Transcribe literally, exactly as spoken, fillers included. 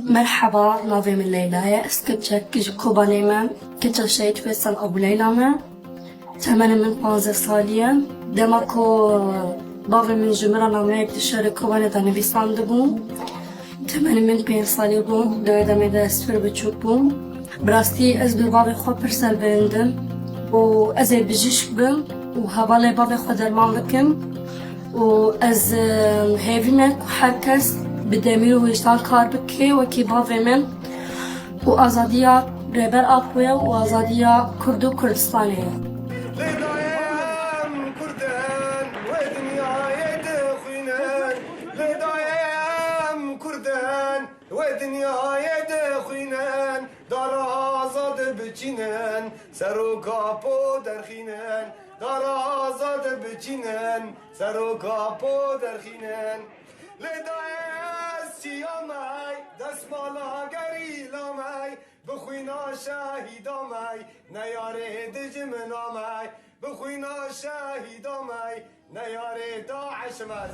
Merheba, navê min Leyla ye. Ez keçek ji Kobanê me. Keça Şehîd Feysel Abu Leyla me. Temenê min panzdeh salî ye. Dema ku bavê min ji min re nameyek di şerê Kobanê de nivîsandibû, temenê min pênc salî bû. Di wê demê de ez pir biçûk bûm. Bi rastî ez bi bavê xwe pir serbilindim û ez ê bijîşk bim û hevalê bavê xwe derman bikim. û ez, e, hêvî me ku her kes bi demîr û wijdan kar bike wekî bavê min û azadiya Rêber Apo ye û azadiya Kurd û Kurdistanê ye. Lê dayê em Kurd in, wê dinyayê dixwînin. Lê dayê em Kurd in, wê dinyayê dixwînin. Dara azad biçînin, serok Apo derxînin. Dara azad biçînin, serok Apo derxînin. Lê dayê ez çiyamey, destmala gerîlamey, bi xwîna şehîdamey, neyarê dijminamey, bi xwîna şehîdamey, neyarê DAIŞ mez.